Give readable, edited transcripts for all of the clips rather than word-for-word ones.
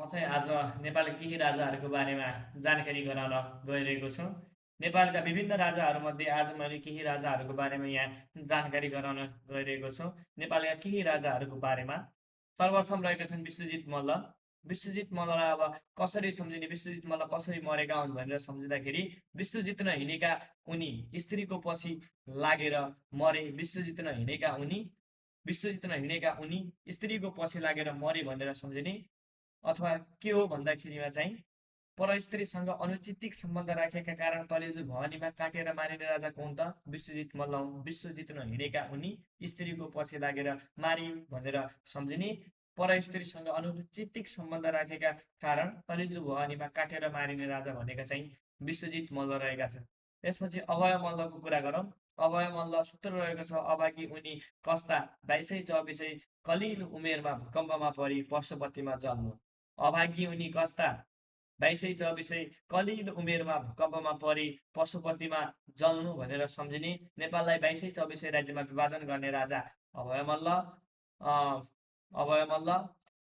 चाहिँ आज नेपालका केही राजाहरूको बारेमा जानकारी गराउन गइरहेको छु। नेपालका विभिन्न राजाहरूमध्ये आज मैले केही राजाहरूको बारेमा यहाँ जानकारी गराउन गइरहेको छु। नेपालका केही राजाहरूको बारेमा सर्वप्रथम रहेका छन् विश्वजित मल्ल। विश्वजित मल्ललाई अब कसरी सम्झिने, विश्वजित मल्ल कसरी मरेका हुन् भनेर सम्झिँदाखेरि विश्वजित हिँडेका उनी स्त्रीको पछि लागेर मरे। विश्वजित हिँडेका उनी स्त्रीको पछि लागेर मरे भनेर सम्झिने, अथवा के हो भन्दाखेरिमा चाहिँ परस्त्रीसँग अनुचितिक सम्बन्ध राखेका कारण तलेजु भवानीमा काटेर मारिने राजा कौन त? विश्वजित मल्ल हुन्। विश्वजित हिँडेका उनी स्त्रीको पछि लागेर मारी भनेर सम्झिने, परस्त्रीसँग अनुचितिक सम्बन्ध राखेका कारण तलेजु भवानीमा काटेर मारिने राजा भनेका चाहिँ विश्वजित मल्ल रहेका छन्। त्यसपछि अभय मल्लको कुरा गरौँ। अभय मल्ल सूत्र रहेको छ, अभागी उनी कस्ता 22-24 कलिलो उमेरमा भूकम्पमा परि पशुपतिमा जन्म। अभागी उनी कस्ता 22-24 कलिलो उमेरमा भूकम्पमा परि पशुपतिमा जल्नु भनेर सम्झिने, नेपाललाई 22-24 राज्यमा विभाजन गर्ने राजा अभय मल्ल। अभय मल्ल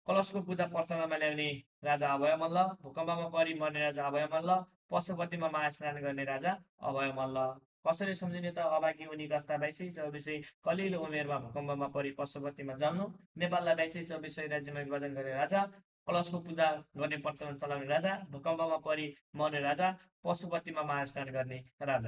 कलशको पूजा पर्चमामा ल्याउने राजा अभय मल्ल, भूकम्पमा परि मर्ने राजा अभय मल्ल, पशुपतिमा महास्नान गर्ने राजा अभय मल्ल। कसरी सम्झिने त? अभागी उनी कस्ता 22-24 कलिलो उमेरमा भूकम्पमा परि पशुपतिमा जन्म, नेपाललाई 22-24 राज्यमा विभाजन गर्ने राजा, कलशको पूजा गर्ने प्रचलन चलाउने राजा, भूकम्पमा परि मर्ने राजा, पशुपतिमा महास्नान गर्ने राजा।